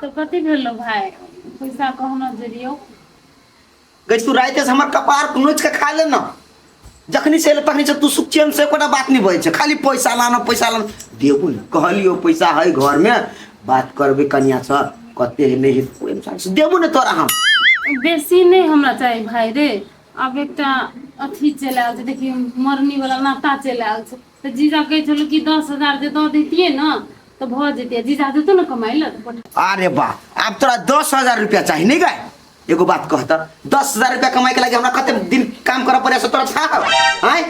तऽ कथी भेलो भाय पैसा कहना जरियो गई तू राइते से हमर कपार नोच के खा ले ना जखनी से एले तखनी से तू सुख चैन से एकोटा बात नहीं बजै छै खाली पैसा लाना पैसा लाना देबू ने कहलियो पैसा है घर में बात करबै कनिया से कते है नहीं है ओहि अनुसार से देबू ने तोरा हम बेसी नहि हमरा चाही भाय रे आब एकटा अथी चलि आयल छै देखी मरनी वाला नाता चलि आयल छै तऽ जीजा कहै छलो कि 10,000 जे दऽ दैतियै ने तऽ भऽ जेतै जीजा देतौ ने कमाइ लए तऽ पठा अरे वाह आब तोरा 10,000 रुपया चाही नहीं गाय एगो बात कह त 10,000 रुपया कमाए के लागी हमरा कते दिन काम करऽ पड़े से तोरा था आय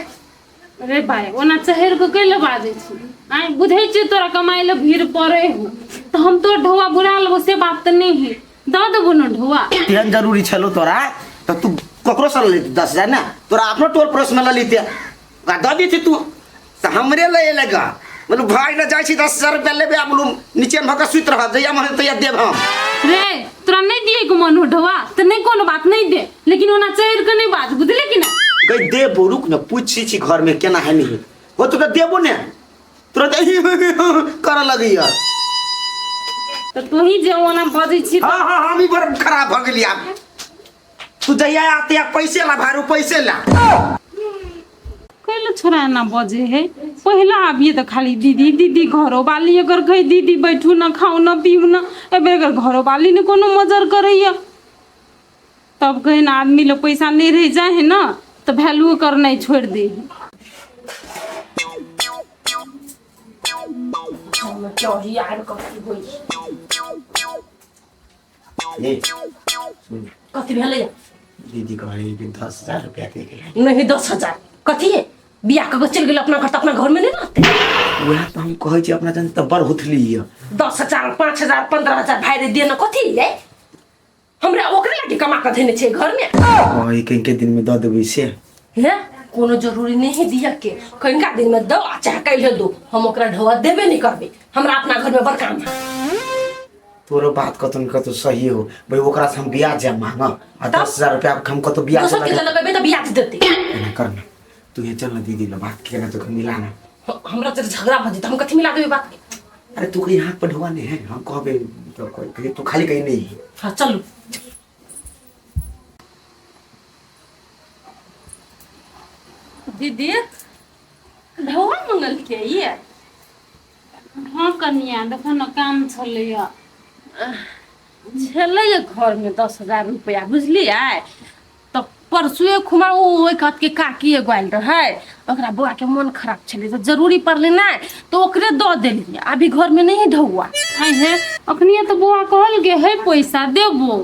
अरे भाई ओना चहर के कैले बाजै छी आय बुझै छी तोरा कमाइ लए भीड़ पड़े हो तऽ हम तोर ढौआ बुरा लेबो से बात तऽ नहि है दऽ देबो ने ढौआ तेहन जरूरी छलो तोरा तऽ तू ककरो से ले 10,000 ना तोरा अपनो टोल पड़ोस में ले लेते आ दऽ देती तू तऽ हमरे ले एले गा मतलब भाई न जाइ छी 10,000 रुपया लेबे आ बोलू नीचे में भऽ कऽ सुति रहब जहिया मन तहिया देब हम रे तोरा नहीं दिए के मन हो ढौआ तऽ नहीं कोनो बात नहीं दे लेकिन ओना चढ़ के नहीं बाज बुझले कि ना गई देबो रुक न पूछी छी घर में केना है नहीं हो तो देबो ने तुरंत करऽ लगैया तऽ तू ही जे ओना बजै छी हाँ हाँ हम ही बड़ खराब भऽ गेली आब तू जहिया आते पैसे ला भारू पैसे ला कैले छोरा एना बजे है पहिला आबिए तऽ खाली दीदी दीदी घरो बाली एकर कहै दीदी बैठू न खाउ न पीउ न एहिबेर एकर घरो बाली ने कोनो मजर करैया तब कहे ने आदमी लग पैसा नहीं रह जाए है ना तो वैल्यू करनाइ छोड़ि दे है चढ़ी आर कथी होइ ए, सुन कथी भेलै दीदी कहली कि 10,000 रुपया दे के नहीं 10,000 कथी है बियाह कऽ के चलि गेल अपना घर तऽ अपना घरमे नहि रहतै वएह तऽ हम कहै छी अपना जन तऽ बड़ हुथली यऽ 10,000 5,000 15,000 भाइ रे देना कथी है हमरा ओकरे लागी कमा कऽ धेने छै घरमे कहै कहीं के दिन में दऽ देबै से हे कोनो जरूरी नहीं है दिया के कनिका दिन में दो आ चाहे काल्हि दो हम ओकरा ढोआ देबे नहीं करबै हमरा अपना घर में बड़ काम है तोरो बात कतौ न कतौ सही हो भाई ओकरा से हम ब्याज जाम मांगब आ 10,000 रुपया हम कतौ ब्याज दोसर के लगेबै तऽ ब्याज देतै एना कर ना तू यहाँ चल ना दीदी ला बात के ना तो मिला ना हमरा जब झगड़ा भऽ जेतै हम कथी मिला देबै बात के अरे तू कहीं हाथ पर ढोआ नहीं है हम कहबे तो कोई तू खाली कहीं नहीं है हाँ चलू दीदी ढौआ मंगल के ये हाँ कनिया देखो ने काम छलैया छलैया घरमे 10,000 रुपया बुझलियै तऽ परसुए खुमा ओ ओहि कातके काकी एगो आयल रहै ओकरा बौआके मन खराब छलै तऽ जरूरी पड़लै नहि तऽ ओकरे दऽ देलियै अभी घरमे नहि ढौआ आइ हे अखनिए तऽ बौआ कहल गे है पैसा देबो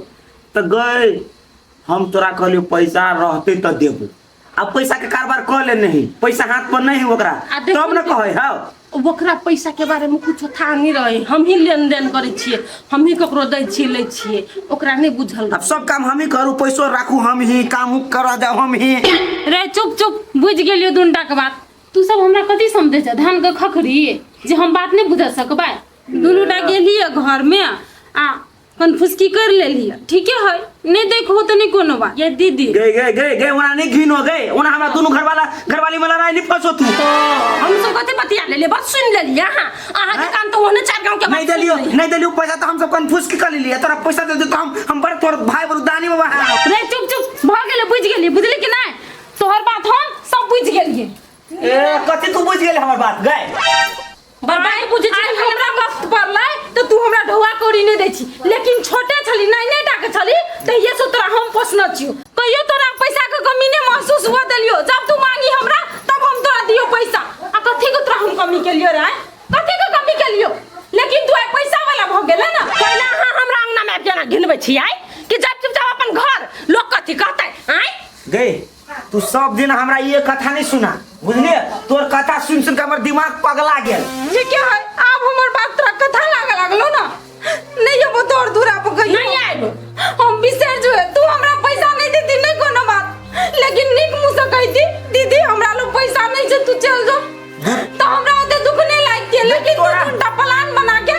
तऽ गए हम तोरा कहलियो पैसा रहते तऽ देबो अब पैसा के कारोबार कऽ ले नहीं पैसा हाथ पर नहीं है ओकरा आ देखू तब न कहै हौ ओकरा पैसा के बारे में कुछो था नहीं रहे हम ही लेन देन करै छियै हम ही ककरो दै छियै लै छियै ओकरा नहीं बुझल अब सब काम हम ही करू पैसो राखू हम ही काम कर दे हम ही रे चुप चुप बुझि गेलियो दुनटा के बात तू सब हमरा कथी समझै छ धान के खखरी जे हम बात नहीं बुझ सकबै दुनू टा गेलियै घर में आ कनफुसकी कर लेलियै ठीके है नहीं देखो तऽ नहीं कोनो बात ये दीदी गए गए गए गए ओना नहीं घिन हो गए ओना हमरा दोनों घर वाला घरवाली में लड़ाई नहीं फंसो तू तो हम सब कथी बतिया लेलियै बस सुनि लेलियै अहाँ अहाँके कान तऽ ओहने चार गाँव के बात नहीं देलियो सुनि लेलियै। नहीं देलियो पैसा तो हम सब कन्फ्यूज की कर लिये तोरा पैसा दे दे तो हम बड़ तोर भाई बड़ दानी बाबा हैं रे चुप चुप भऽ गेलै बुझि गेलियै बुझली कि नहि तोहर बात हम सब बुझि गेलियै ए कथी तू बुझ गेल हमर बात गए बर्बाद बुझै छी आइ हमरा वक्त पड़लै तऽ तू हमरा ढौआ कौड़ी नहि दै छी लेकिन छोटे छली नहि नहि टाके छली तहिये से तोरा हम पोसने छियौ कहियो तोरा पैसा के कमी नहि महसूस हुआ देलियो जब तू मांगी हमरा तब हम तोरा दियो पैसा आ कथी के तोरा हम कमी केलियो रे कथी के कमी केलियो लेकिन तू आइ पैसा वाला भऽ गेलै ने पहिले अहाँ हमरा अंगना में आबि के एना घिनबै छी आइ कि जब चुपचाप अपन घर लोग कथी कहतै आइ गए तू सब दिन हमरा ये कथा नहीं सुना बुझलिए तोर कथा सुन सुन के हमर दिमाग पगला गेल ठीक है आब हमर बात तोरा कथा लागे लागलो ना नहीं अब तोर दूरा पर कहियो नहीं आयब। हम बिसर जो तू हमरा पैसा नहीं देती नहीं कोनो बात लेकिन नीक मुंह से कहती दीदी हमरा लोग पैसा नहीं छे तू चल जो तो हमरा ओते दुख नहीं लागते लेकिन तू तोरा- उल्टा प्लान बना के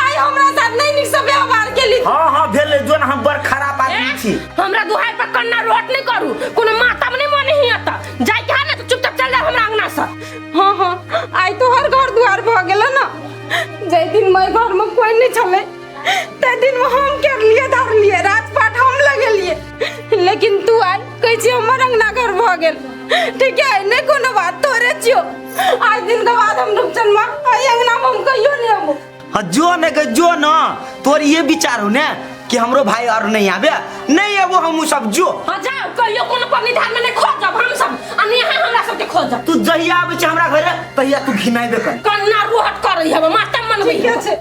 आइ हमरा साथ नहीं नीक से व्यवहार केली हाँ हाँ भेल जो ना हम बड़ खराब आदमी छी हमरा दुहार पर कन्ना रोट नहीं करू कोनो मातम नहीं मन ही आता जाय के है ना तो चुपचाप चल जाओ हमरा अंगना से हाँ हाँ आइ तो हर घर दुआर भऽ गेल ना जाहि दिन मैं घर में कोई नहीं छलै ताहि दिन दिन में हम करलिए धरलिए राजपाट हम लगेलिए, लेकिन तू आयल कहै छी हमर अंगना घर भऽ गेल। ठीक है, नहीं कोनो बात, तोरे छियो। आज दिन के बाद हम रूपचन माँ एहि अंगना में हम कहियो नहीं अबो। हाँ जो ने के जो न, तोर ये विचार हो ने कि हमरो भाई और नहीं आबे, नहीं आबो हम सब जो। हाँ जाओ, कहियो कोनो पन्नी धान में नहीं खोजब हम सब, आ नहीं यहाँ हमरा सबके खोजब। तू जहिया आबै छै हमरा घरे तहिया तू घिनाइबे कर। कन्ना रोहट करै हब माता मनबै। ठीके छै,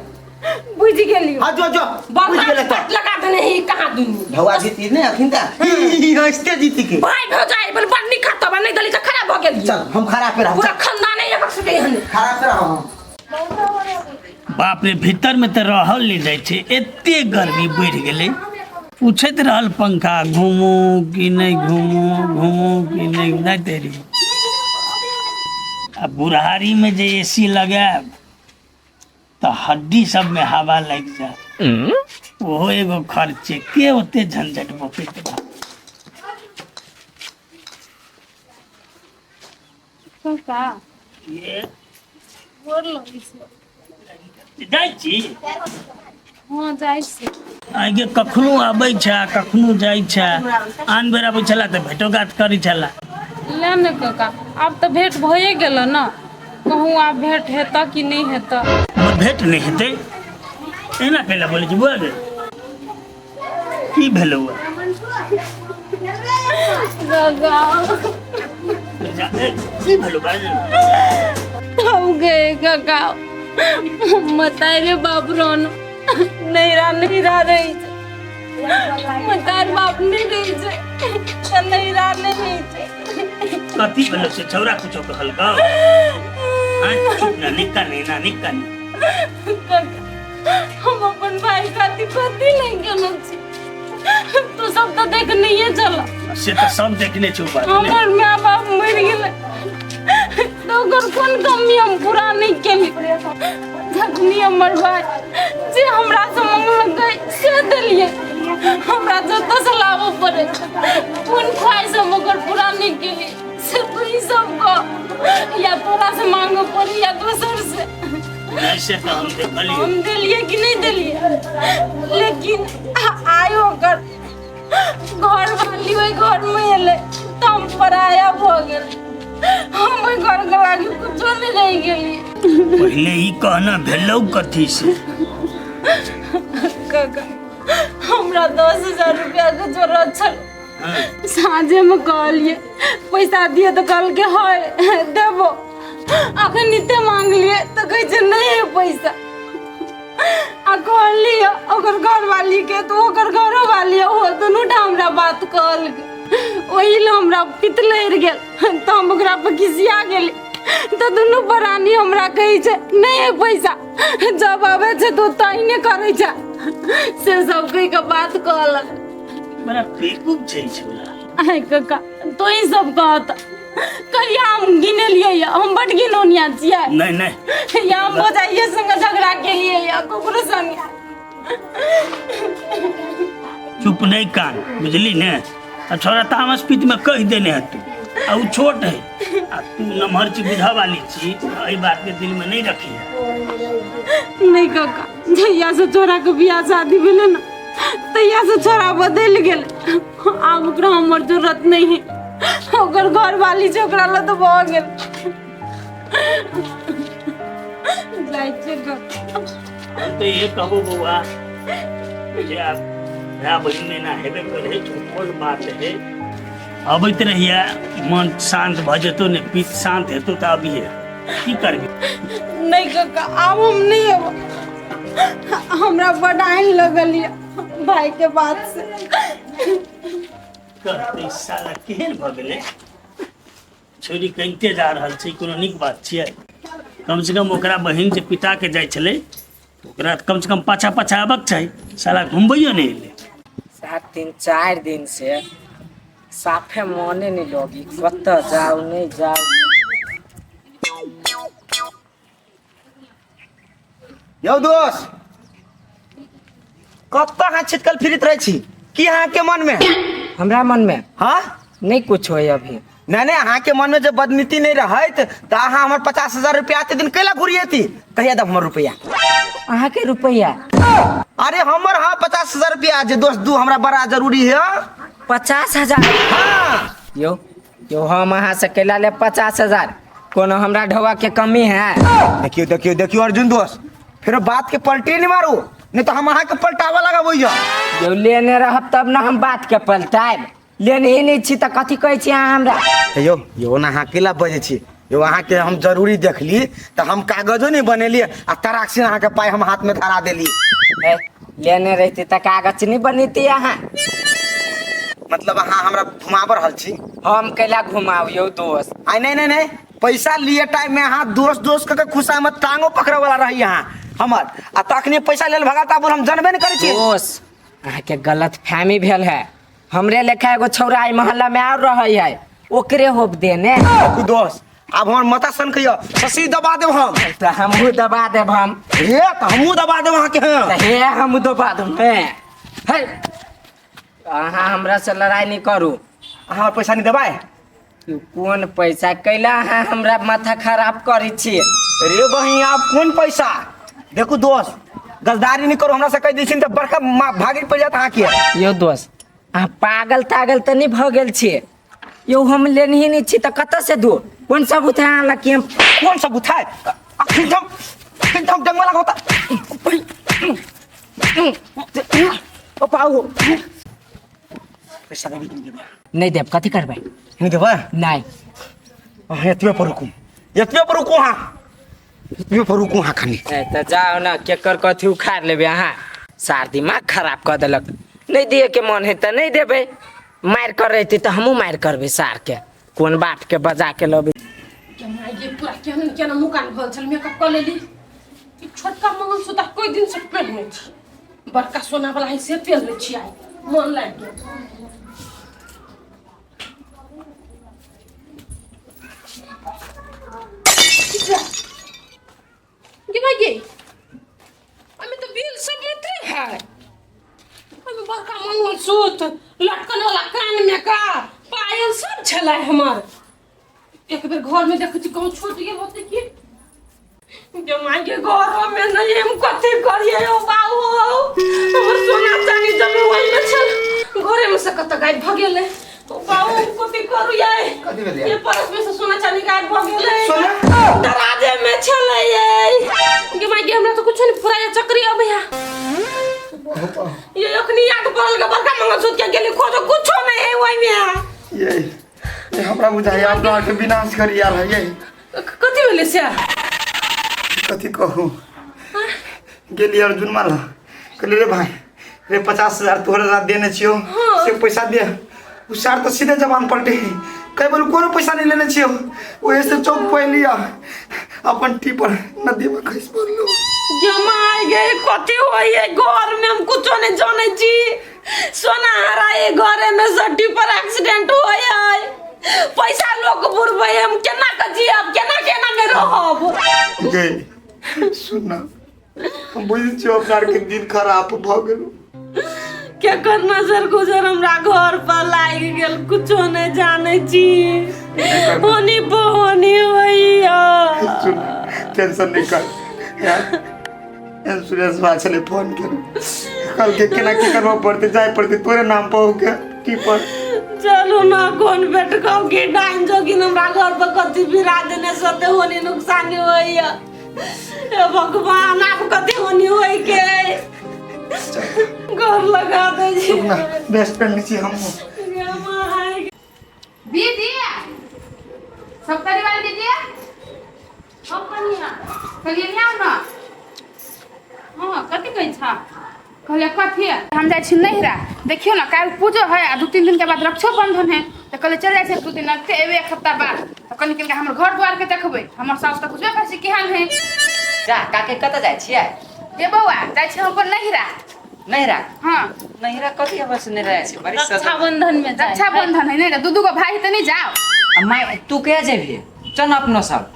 बुझि गेलियो। हाँ जो जो बुझि गेलै बर्दाश्त तऽ। लगा देने ही कहाँ दुनू। भौआ जीती ने अखिन तऽ हँसते जीती के। भाई भौजाई बल बड़ निक खाता बा, नहीं दली तऽ खराब भऽ गेल। चल हम खराब पे रहब। पूरा खानदान एकर सबके एहन। खराब पे रहब हम। बाप रे, भीतर में तऽ रहल नहि जाइ छै, एते गर्मी बढ़ि गेलै। पूछैत रहल पंखा, घूमू कि नहि घूमू, घूमू कि नहि, नहि तेरी। आ बुढ़ारीमे जे ए सी लगायब तऽ हड्डी सबमे हवा लागि जायत, ओहो एगो खर्चे। के ओते झंझट बकैत बा। काका ये गोर लगै छै। जाइ छी? हँ जाइ छी। आगे कखनो आबै छै कखनो जाइ छै, आन बेर आबै छला तऽ भेटो घाट करै छला। ले ने काका, आब तऽ भेंट भइए गेल ने, कहूँ आब भेंट हेतऽ कि नहि हेतऽ? हमर भेंट नहि हेतै एना कैला बोलै छी बुआ गे? की भेलौ? काका की भेलौ बाज? हम गए काका, मतारे बाप रोनो नैरा नैरा रहै छै, मतार बाप नहि रहै छै तऽ नैरा नहि होइ छै। कथी भेलौ से छौड़ा कुछो कहलकौ? आँय, चुप ना, निक्का नहीं ना, निक्का नहीं। काका हम अपन भाई खातिर कथी नहि केने छी, तू सब तऽ देखनैये छल। से तऽ सब देखने छौ बात ने। हमर माय बाप मरि गेलै तऽ ओकर कोन कमी हम पूरा नहि केली? जखनी हमर भाई जे हमरा से मंगलकै से देलियै, हमरा जतऽ से लाबऽ पड़ै, कोन ख्वाहिश हम ओकर पूरा नहि केली से तू ही सब कह, या तोरा से मांगऽ पड़ी या दोसर से। नहीं से तऽ हम देखलियै। हम देलियै कि नहि देलियै? लेकिन आइ ओकर घर वाली ओहि घर में एलै तऽ हम पराया भऽ गेल, हम ओहि घर के लागी कुछो नहि रहि गेलियै। पहिले ई कहना भेलौ कथी से? काका हमरा 10,000 रुपया के जरूरत छल, साँझे में कहलियै पैसा दिअ तऽ कहलकै हय देबो, अखन एते मांगलियै तऽ कहै छै नहि है पैसा। आ कहलियै ओकर घरवाली के तऽ ओकर घरोवाली ओहो दुनू टा हमरा बात कहलकै, ओहि लए हमरा पितलरि गेल तऽ हम ओकरा पर खिसिया गेली तऽ दुनू प्राणी हमरा कहै छै नहि है पैसा, जब आबै छै तऽ ओ तहिने करै छै, से सब कहि के बात कहलक। बड़ा बेवकूफ छै छौड़ा। आय काका तो ही सब कहत, कहिया हम गिनेलियै या? हम बड गिनौनिया छियै? नहीं नहीं। या हम भौजाइये संगे झगड़ा केलियै या ककरो संगे? चुप नहीं कान, बुझली ने? आ छोड़ा तामस पीत में कह देने है तू, आ उ छोट है आ तू नमहर छी, बुझा वाली छी, एहि बात के दिल में नहीं रखी है। नहीं काका, जहिया से छोरा के बियाह शादी भेलै ने तहिया से छोरा बदलि गेल, आब ओकरा हमर जरूरत नहीं है, ओकर घर वाली छै ओकरा लए तऽ भऽ गेल। जाइ छियै काका। हम तो ये कहबो बउआ जे आब भाय बहिन में ना हेबे करे, कोन बात है, अबैत रहिए, मन शांत भऽ जेतौ ने, पीत शांत हेतौ तऽ अबिहे, की करबी? नहीं काका आब हम नहीं अबो, हमरा बड आइन लगल ये भाई के बात से। कहते साला केहन भऽ गेलै, छोरी कनिते जा रहल छै, कोनो नीक बात छियै? कम से कम ओकरा बहिन जे पिता के जाइ छलै ओकरा कम से कम पाछा पाछा आबक चाही, साला घुमबैयो नहि एलै। 7 दिन 4 दिन से साफे मने नहीं लगी, कतऽ जाउ नहीं जाउ। यौ दोस्त, कतऽ अहाँ छिटकल फिरैत रहै छी? की अहाँके मन में? हमरा मन में हाँ नहीं कुछ होय अभी। नहीं नहीं, अहाँ के मन में जब बदनीति नहीं रहत तो अहाँ हमर 50,000 रुपया आते दिन कैला घुरिएती? कहिया दब हमर रुपया? अहाँ के रुपया? अरे हमर हाँ 50,000 रुपया जे दोस्त दू, हमरा बड़ा जरूरी है। 50,000? हाँ। यो यो हम अहाँ से कैला ले 50,000? कोनो हमरा ढोआ के कमी है? देखियो देखियो देखियो अर्जुन दोस्त, फिर बात के पलटी नहीं मारू, नहीं तो हम अहाँ के पलटावा लगाबो। यो लेने रहब तब ना हम बात के पलटाएब, लेने ही नहीं छी तऽ कथी कहै छी अहाँ हमरा? यो यो ना अहाँ केला बजै छी? यो अहाँ के हम जरूरी देखली तऽ हम कागजो नहीं बनेलियै आ तराक से अहाँ के पाई हम हाथ में धरा देली। ए, लेने रहती तऽ कागज नहीं बनेती अहाँ। मतलब अहाँ हमरा घुमाब रहल छी? हम कैला घुमाब यौ दोस्त? आ नहीं नहीं नहीं, पैसा लिए टाइम में अहाँ दोस्त दोस्त के खुशा में टांगो पकड़े वाला रही अहाँ हमर, आ तखनी पैसा लेल भगाता बोल हम जानबे नहीं करै छी। दोस्त, अहाँके गलत फहमी भेल है। हमरे लेखा एगो छौड़ा एहि मोहल्ला में और रहै है, ओकरे होप देने। देखू दोस्त, आब हमर माथा सन कहियो ससी दबा देब हम। तऽ हमहूँ दबा देब हम। हे तऽ हमहूँ दबा देब अहाँके। तऽ हे हमहूँ दबा देब। हे हे, अहाँ हमरा से लड़ाई नहीं करू। अहाँ हमर पैसा नहीं देबै? ई कोन पैसा? कैला अहाँ हमरा माथा खराब करै छियै? रे बहिन, आब कोन पैसा? देखू दोस्त, गजदारी नहीं करू हमरा से, कहि दै छी तऽ बड़का भागी पड़ि जायत अहाँके। यौ दोस्त, अहाँ पागल तागल तऽ नहीं भऽ गेल छियै? यौ हम लेनही नहीं छी तऽ कतऽ से दू? कोन सबूत है अहाँ लग कि हम कोन सबूत है? अखन हम डंगवा लगा ओ पाऊ पैसा देबै कि नहीं देबै? नहीं देब, कथी करबै? नहीं देबै? नहीं। अहाँ एतबे पर रुकू, एतबे पर रुकू, अहाँ एतबे पर रुकू अहाँ खाली। ए, तऽ जाउ ने, केकर कथी उखाड़ लेबै अहाँ? सार दिमाग खराब कऽ देलक। नहीं दिए के मन है तऽ नहीं देबै। मारि कर रहती तऽ हमहूँ मारि करबै सार के। कोन बाप के बजा के लबै? ये पूरा केहन केना मुकान भल छल, मेकअप कऽ लेली। ई छोटका मंगलसूत्र कोई दिन से पहिरने छी, बड़का सोना वाला है से पहिरने छी, आइ मन लागि गेल। गे भाई गे, ओहिमे तऽ बिल सब मात्रे है। ओहिमे बड़का मंगलसूत्र, लटकन वाला कान में का पायल सब छलै हमर। एक बेर घर में देखै छी, कहूँ छूट गेल होतै की? गे माय के, घर में नहीं, हम कथी करिए ओ बाबू? हमर सोना चानी जमे ओहि में छल, घरे में से कतऽ गायब भऽ गेलै। ओ बाबू, हम कथी करू यै? कथी भेलै? ये परस में से सोना चानी गायब भऽ गेलै। सोना? दराजे में छलै यै। गे माय गे, हमरा तऽ कुछो नहीं फुराया, चक्री अबैया। ये अखनी याद पड़ल के बड़का मंगलसूत्र के गेली खोजो, कुछो नहीं है ओहि में। ये हमरा बुझाइया अपना के विनाश करी आयल है ये। कथी भेलै से? कथी कहू, गेली अर्जुन माला, कहली रे भाई रे, 50,000 तोहरा रात देने छियो से पैसा दे। उ सार तो सीधे जबान पलटे, कई बोल कोनो पैसा नहीं लेने छियो। ओहे से चौक पहलिया अपन टीपर नदी में खसि पड़लो। जमाय गे, कथी होइए घर में? हम कुछो नहीं जानै छी। सोना हराए घरे में सट्टी पर एक्सीडेंट होय, पैसा लोग बुरबै, हम केना के जियब, केना केना में रहब? गे सुन ना, हम बुझै छियो अपना आरके दिन खराब भऽ गेलो। केकर नजर गुजर हमरा घर पर लागि गेल, कुछो नहीं जानै छी। होनी पहोनी होइया। सुन, टेंशन नहीं कर यार। इंश्योरेंस वाला छलै फोन केने, कहलकै केना की करबऽ पड़तै, जाय पड़तै तोरे नाम पर होके टीपर। चलू ना, कोन बेटकौ की डाइन जोगिन हमरा घर पर कथी बिरा देने सते होनी नुकसानी होइया। हे भगवान, आब कथी होनी होई के घर लगा दै छी। ना बेस्ट फ्रेंड छी हम। गे माय। दीदी, सप्तरी वाली दीदी। हम कनिया। कहलियै नहि आउ ने। हँ, कथी कहै छा? कहलियै कथी, हम जाइ छी नैहरा। देखियौ ने, काल्हि पूजो है आ 2-3 दिन के बाद रक्षोबंधन है, तऽ कहलियै चलि जाइ छै 2 दिन लगतै, एबै एक हफ्ता बाद, तऽ कनि कनिका हमर घर दुआरके देखबै। हमर साउस तऽ बुझबे करै छी केहन है। जा काके, कतऽ जाइ छियै? ये बौआ, जाइ छी हम अपन नैहरा। नैहरा? हँ। नैहरा कथी? हमर से नैहरा जाइ छै बड़ी सजल। रक्षाबंधन में जाइ है। रक्षाबंधन है नैहरा, दू दू गो भाई है तऽ नहि जाउ? आ माय, तू कहिया जेबही? चल न अपनो सब।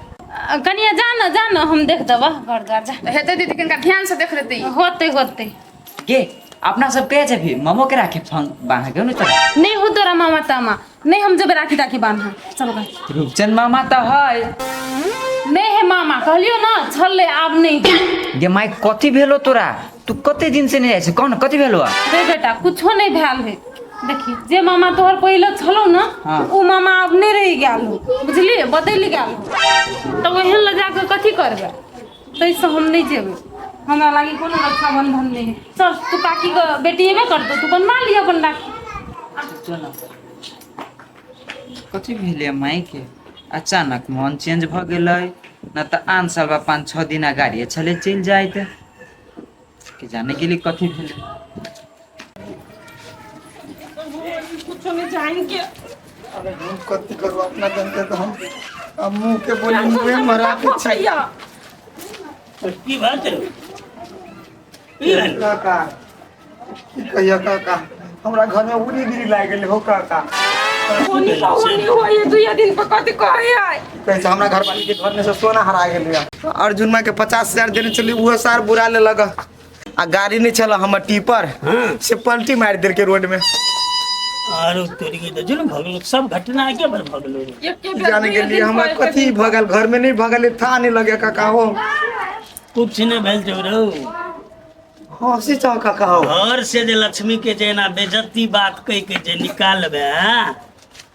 कनिया, जा न, जा न, हम देख देबह घर द्वार, जा। तऽ हेतै दीदी, कनिका ध्यान से देख लेतै। होतै होतै। गे, अपना सब कहिया जेबही? मामो के राखी फोन बांधे के ने चल। नहीं हो तोरा मामा तामा, नहीं हम जेबै राखी ताखी बान्ह। चलो भाई। रूपचंद मामा तऽ है। नहीं है मामा, कहलियो ना छलै आब नहीं। गे माय कथी भेलो तोरा? तू कते दिन से नहीं जाइ छै, कौन कथी भेलो? रे बेटा कुछो नहीं भेल है। देखी जे मामा तोहर पहिले छलो ना, हाँ। उ मामा आब नहीं रहि गेल हो, बुझलिए? बदलि गेल हो। तऽ ओहन लग जाके कथी करबै? ताहिसँ हम नहीं जेबै, हमरा लागी कोनो रक्षाबंधन नहीं है। चल तू काकी के बेटी एबे करतो, तू बनवा लिअ अपन राखी। चल कथी भेलै माय के? अचानक मन चेंज भऽ गेलै न तऽ आन साल बा 5-6 दिन अगाड़िए छलै चलि जाइत। के जाने गेली कथी भेलै। कुछो नहीं जान के। अरे हम कथी करू अपना जनते तो हम अब मुंह के बोली मुँहे मरा के छै। की बात रे? की भेल? काका की कहिया काका, हमरा घर में उड़ी गिरी लागि गेलै हो काका। होनी होनी होई दुइया दिन पर कथी कहै है? कहै छै हमरा घरवाली के घर में से सोना हरा गेलै। अर्जुन माँ के 50,000 देने चली, उहो सार बुरा लेलक आ गाड़ी नहीं छल हमर टीपर से पलटी मारि देलकै रोड में। आरो तोरी के जुल भगलो सब घटना के भर भगलो। एके बेर जाने दुइये गेलियै दिन हमरा पर कथी भऽ गेल, घर में नहीं भऽ गेलै था नहीं लगे काका हो। कुछ नहीं भेल जो रो। हंसी चाहो काका हो। घर से जे लक्ष्मी के जे ना बेजती बात कह के जे निकालबे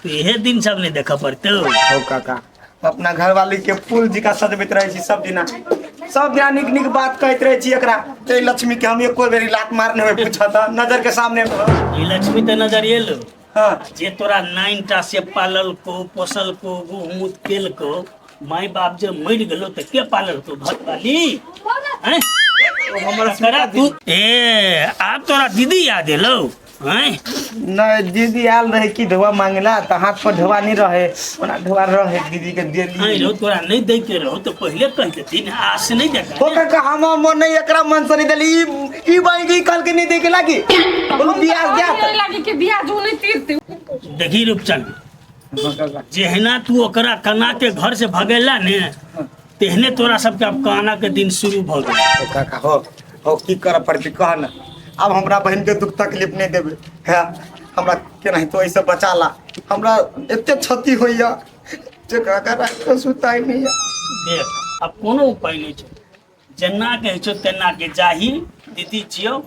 तो इहे दिन सब नहीं देखा पड़ते हो काका। अपना घरवाली के फूल जी का सजबैत रहै छी सब दिना, सब दिना नीक नीक बात कहैत रहै छी एकरा। ते लक्ष्मी के हम एको बेरी लात मारने होय पूछत नजर के सामने। ई लक्ष्मी तऽ नजर एलो। हाँ। जे तोरा 9 टा से पालल को पोसल को गुहमुत केल को माय बाप जे मरि गेलो तऽ के पालल को घरवाली? हैं? हमर तोरा तू ए आब तोरा दीदी याद एलो? हैं? नहीं दीदी आयल रहे कि ढोआ मांगला तऽ हाथ पर ढोआ नहीं रहे, ओना ढोआ रहे दीदी के देली। हैं रहो तोरा नहीं दै के रहो तो पहले कह देती ना, आस नहीं देखा। हो काका हमर मन नहीं एकरा मन से नहीं देली, ई बहिन ई कहल के नहीं दे के लागी बोलू बियाज नहीं देत लागी के बियाज उ नहीं तीरते। देखी रूपचंद जेहना तू ओकरा कना के घर से भगेला ने तेहने तोरा सबके अब काना के दिन शुरू भ गेल। हो काका हो हो की कर पड़ती कह ना, अब हमरा बहन के दुख तकलीफ नहीं देबे है, हमरा केनाहितो ऐसे बचा ला, हमरा एते क्षति होइया जे काका रात के सुताई नहीं है। देख अब कोनो उपाय नहीं छै, जेना के होइ छौ तेना के जाही दीदी छियौ,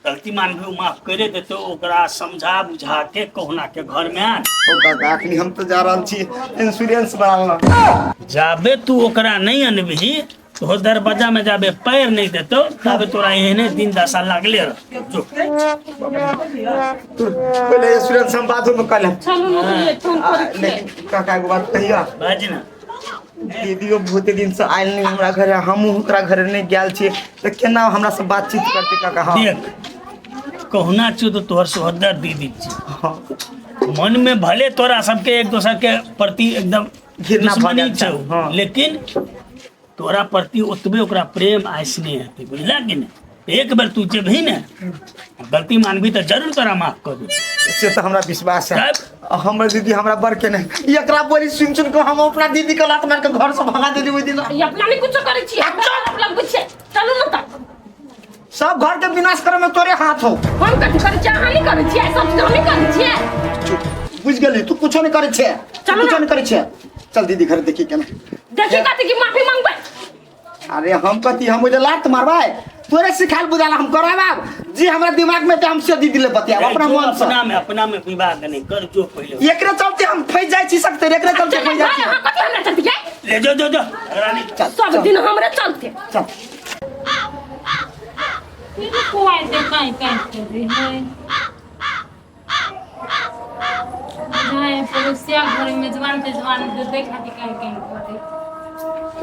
गलती मानबी माफ करे देतो, ओकरा समझा बुझा के कहुना के घर में आन। हो काका अखनी हम तो जा रहल छी इंश्योरेंस बनाना। जाबे तू ओकरा नहीं अनबही तो दरवाजा में जाबे पैर नहीं देतो तबे तोरा एहने दिन दशा लागले रह। जो तू पहले इंश्योरेंस हम बाद में कर लेब। चलू ना फोन करै छी। लेकिन काका एगो बात कहिया बाज ना। दीदियो बहुते दिन से आयल नहीं हमरा घरे, हमहूँ ओकरा घरे नहीं गेल छियै तऽ केना हमरा से बातचीत करते काका? हाँ देख कहुना छियौ तो तोहर सोहदर दीदी छी, हाँ। मन में भले तोरा सबके एक दोसर के प्रति एकदम घृणा भऽ दुश्मनी गेल छै, छौ, हाँ। लेकिन तोरा प्रति ओतबे ओकरा प्रेम आ स्नेह हेतै, बुझला कि नहि? एक बेर तू जेबही ने गलती मानबी तऽ जरूर तोरा माफ कर देबौ। से तऽ हमरा विश्वास है। तब? हमर दीदी हमरा बड़ के नहीं एकरा बोली सुन सुन के हम अपना दीदी के लात मार के घर से भगा देली ओहि दिन। ई अपना नहीं कुछो करै छी, हमरा लगबै छियै। चलू ना तऽ सब घर के विनाश करे में तोरे हाथ हो। हम कथी करै छियै? अहाँ नहीं करै छियै, सब चीज हमही करै छियै। चुप, बुझ गेली तू कुछो नहीं करै छे, चलू कुछो ना। नहीं करै छे। चल दीदी घर देखी केना देखी कथी की माफी मांगबै। अरे हम कथी हम मुझे लात मारबै, तोरे सिखाल बुझाल हम कराब जी हमरा दिमाग में त हम से दीदी ले बतियाब अपना जो मन से। अपना में विवाद नहीं कर जो पहले। एकरे चलते हम फंस जाइ छी सकते, एकरे चलते फंस जाइ छी। अहाँ कथी हमरा चलते यै? ले जो जो जो रानी। चल, सब चल, दिन हमरे चलते। चल। कुआइ दे काई काई करे है जाए पड़ोसिया घर में जवान ते जवान दे देखा के काई काई करे।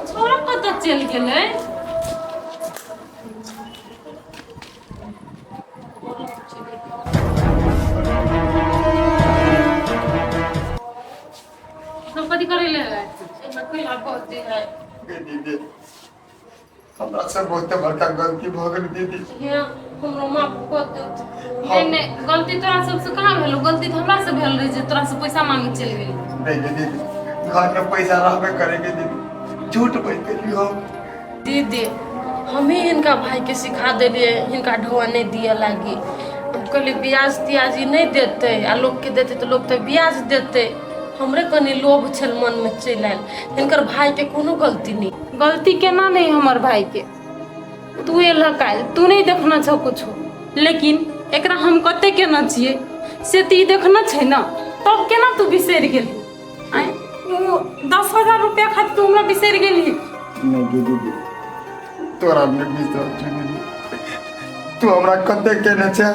छोरा कतऽ चलि गेलै? सब कथी करै ले दीदी हमरा से बहुते बड़का गलती भऽ गेल दीदी। हमरो माफ कऽ दे। नहीं नहीं गलती तोरा सबसे कहाँ भेलो, गलती तऽ हमरा से भेल रहे जे तोरा से पैसा मांगे चलि गेली। नहीं दीदी घर में पैसा रहबे करेंगे दीदी, झूठ बोल देली हम। दीदी हमें हिनका भाई के सिखा देलिए हिनका ढोआ नहीं दिए लागी, कहली ब्याज तियाज ई नहि देतै आ लोकके देतै तऽ लोक तऽ ब्याज देतै। हमरे कनि लोभ छल मनमे चलि आयल। हिनकर भाईके कोनो गलती नहि। गलती केना नहीं हमर भाई के? तू एलह काल्हि, तू नहीं देखना छौ कुछो, लेकिन एकरा हम कते केना छियै से तऽ ई देखना छै ने, तब केना तू बिसरि गेलही? आँय, ओ 10,000 रुपया खातिर तू हमरा बिसरि गेलही? नहि गे दीदी, तोरा नहि बिसरल छौ दीदी। तू हमरा कते केने छै,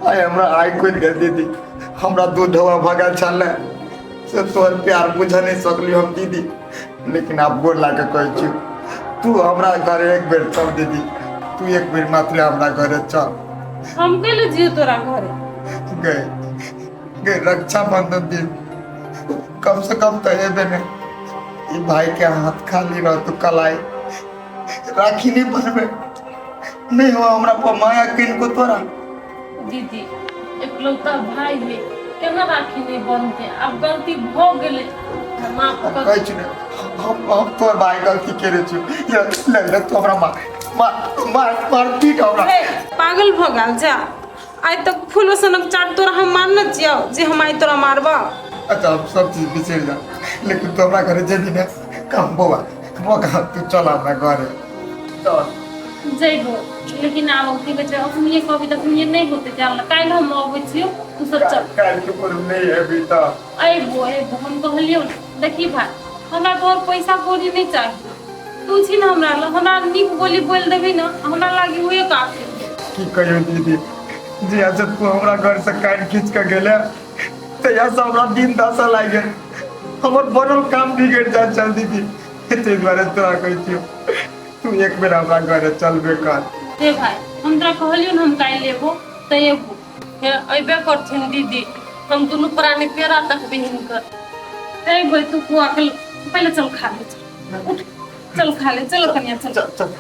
आइ हमरा आइ खुलि गेल दीदी। हमरा दूध ढोआ भऽ गेल छलै से तोहर प्यार बुझ नहि सकली हम दीदी, लेकिन आब गोर लाके कहै छी, तू हमरा घरे एक बेर चल दीदी, तू एक बेर मात्र हमरा घरे चल। हम कैले जियो तोरा घरे? गए गए, रक्षाबंधन दिन कम से कम तो एबे ने, ई भाई के हाथ खाली रह, तू कलाई राखी नहीं बनबे नहीं हो हमरा पर माया किनको तोरा। दीदी एकलौता भाई है, केना राखी नहीं बनते? आब गलती भऽ गेलै, माफ कर। कहै छी ने, हम तोर भाई गलती केने छी, ले ले ले, तू हमरा मार मार मार मार पीट हमरा। हे, पागल भऽ गेल जा। आइ तक फूलो सनक चाट तोरा हम मारने छियौ जे हम आइ तोरा मारबा? अच्छा, हम सब चीज बिसरि जा, लेकिन तू हमरा घरे जेबी ने? कम बौआ बौआ, तू चल हमरा घरे चल। जइबो, लेकिन आब की कहै छै, अखनिये कहबी तऽ अखनिये नहि होतै जायल। काल्हि हम अबै छियौ, तू सब चल। काल्हि के कोनो नहीं एबी तऽ? अयबो अयबो, हम कहलियौ ने। देखी भाई, हमरा तोहर पैसा कौड़ी नहि चाही, तू छी ने हमरा लग, हमरा नीक बोली बोलि देबही ने, हमरा लागी उहे काफी। की कहियो दीदी, जहिया से तू हमरा घर से कान खींच के गेले तहिया से हमरा दिन दशा लागि गेल, हमर बनल काम बिगड़ि जाय छल दीदी। ताहि दुआरे तोरा कहै छियौ, तू एक बेर हमरा घरे चलबे कर। हे भाई, हम तोरा कहलियौ ने हम काल्हि एबो तऽ एबो। हे, अयबे करथिन दीदी, हम दुनू प्राणी पेरा तकबै हिनकर। अयबै। तू कुआ के पहिले चल खा ले, चल उठ, चल खा ले, चलो कनिया चल। चल चल।